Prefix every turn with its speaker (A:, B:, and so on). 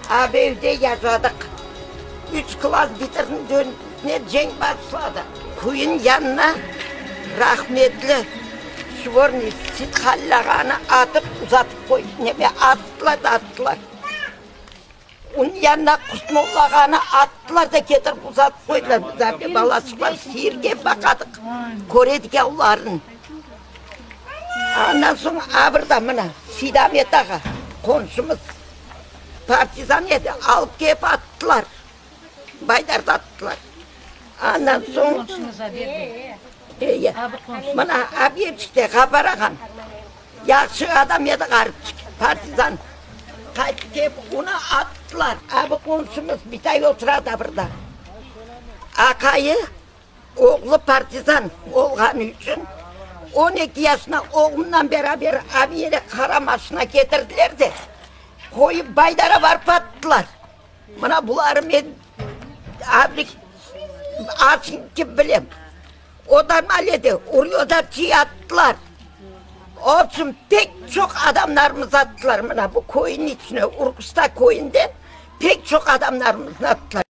A: Ab evde yaşadıq. Üç klass bitirdim, döndüne cenk başladı. Köyün yanına rahmetli Şvorniy Sithalil ağanı atıp uzatıp qoydı. Neme attılar da attılar. Onıñ yanına Qurtmolla ağanı attılar da ketirip uzatıp qoydılar. Biz abde balaçıqlar siyirge baqadıq, köredik olarnı. Andan soñ abırda mına Seydamet ağa, qonşumız, partizan edi, alıp kelip attılar, Baydarda attılar. Andan soñ mına Abyerçikte Ğapar ağam, yahşı adam edi, ğaripçik, partizan, qaytıp kelip onı attılar. Abı qonşumız bitay otura da bırda. Aqayı Oğlu partizan olğanı içün 12 yaşına oğlundan beraber Abiyeli qara maşina ketirdiler de, qoyıp Baydara barıp attılar. Mına buları men abrik açın kibi bilem. Odan-malede Uryoda attılar. Obşim, pek çoq adamlarımız attılar mına bu köyniñ içine, Urkusta köyünden pek çoq adamlarımıznı attılar.